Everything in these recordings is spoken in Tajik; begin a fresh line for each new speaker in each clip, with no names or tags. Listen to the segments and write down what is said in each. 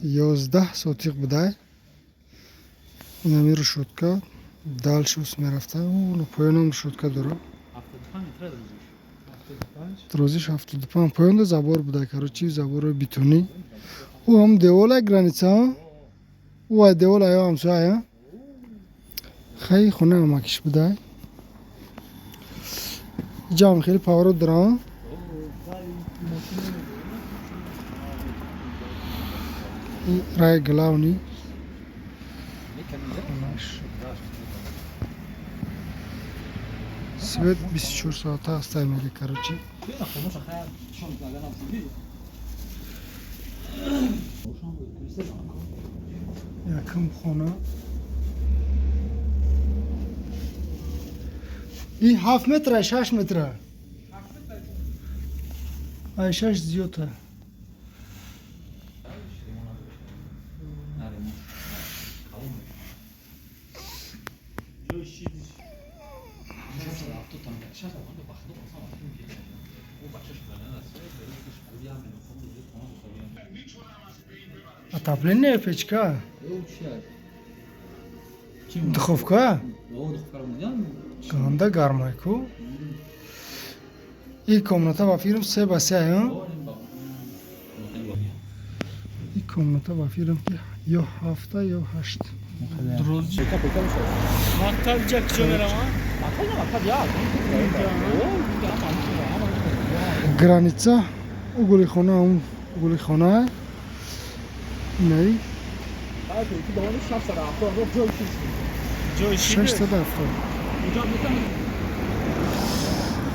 11 сотиқ будай. Инами решётка дальше ус мерафта. Поёнам решётка дора. Дарозиш 75. Поёнда забор будай, короче, заборои бетонӣ. Ӯ ҳам девола граница, ӯ ай девола ё ҳамсоя. Хай хона амакиш будай. Иҷам хеле поворот дора. Рай главный. Свет 24 соата ҳастай мега, короче. Якум хона. И 7 метра, 6 метра. Ай 6 зиёдта. Отопление, печка? Духовка? Ганда гармай ку. И комната ба фирм 3 ба 3, и комната ба фирм ки ё 7 ё 8. Граница угли хона, он угли хона инай 670.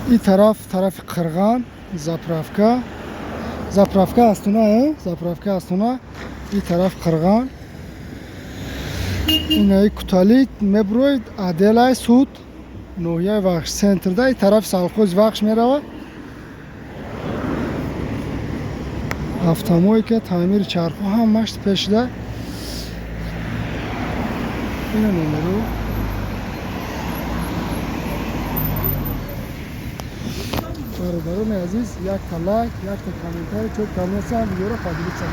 И тараф тарафи Қирған, заправка. Заправка астуна, заправка астуна. И тараф Қирған. Инаи Куталит меброид отделай суд ноҳияи Вахш центрда и тарафи Салхози Вахш мерава. Автомойка, таъмири чархҳо ҳамаш пешда. Ина номеру. Бародарони азиз, якта лайк, якта комментарий, чоп комментсия, видеоро поделиться.